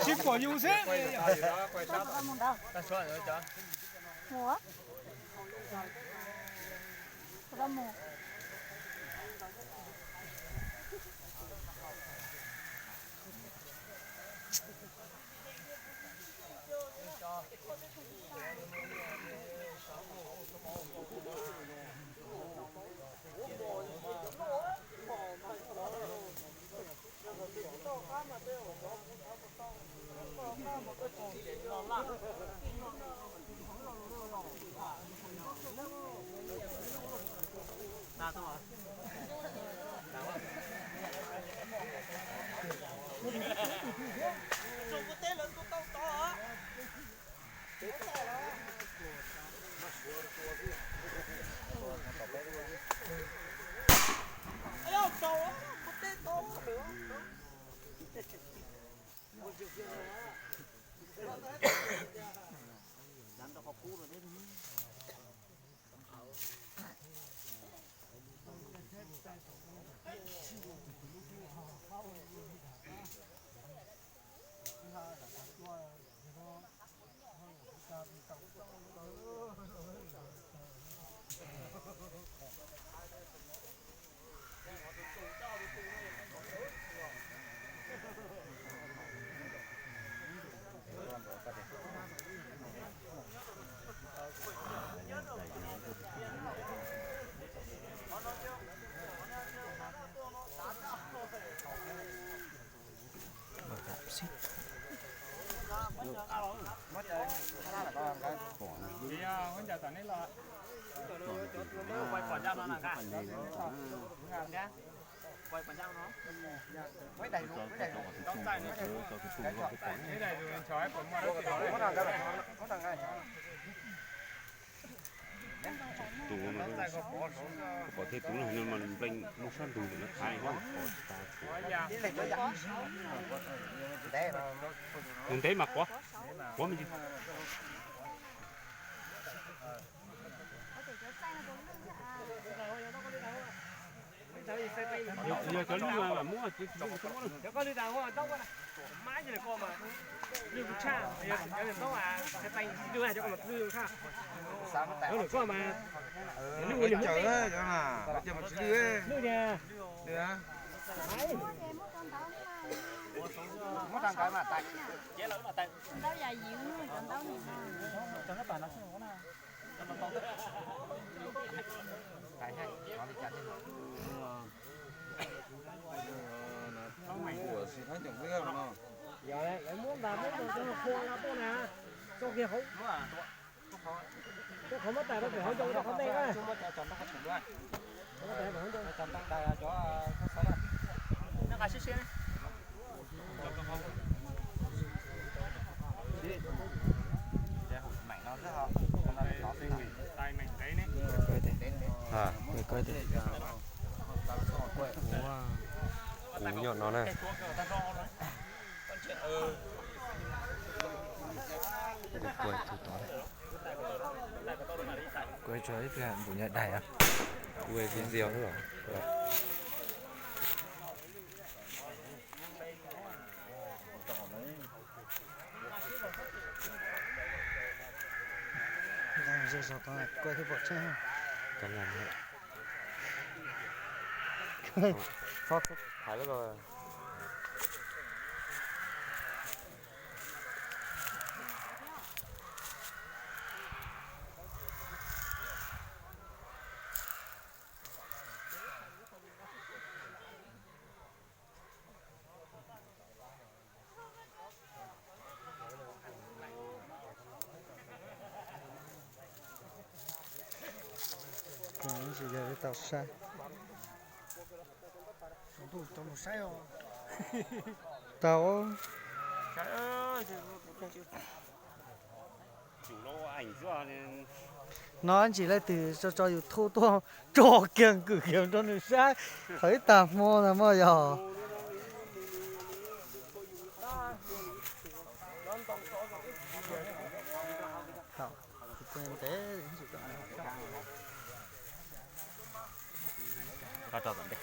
Tsis pom yus xwb. Tus no, pom tej tus no mas nplees muaj sab ntug ntawm no thaiv, pom tas. Tus ntev mas quav, quav me ntsis. Yog cov lwj mas muab, cov tsis lwj mas txhob muab. Muab rau nkawd mas tas. Ntaub yam yim cov ntaub no. Yog lawv muab ntas muab mus rau qhua no tuaj na, txoj kev hauv, rau qhov muab tais rau pem hauv ncoo rau qhov ntej na. Kuv nyob no na. Kuv tso ib pliag npum nyaj daig os. Kuv video xwb os. Zog zog tod kuj thiaj pom tseeb. Txhob thaiv lawm. Tsis yog tau saib. Tau. No ntsis leej twg tso tso YouTube tuaj tso kiag kwm kiag rau nws saib, thaum ib tag hmo ntag mog yog. Ntev, rau tom ntej.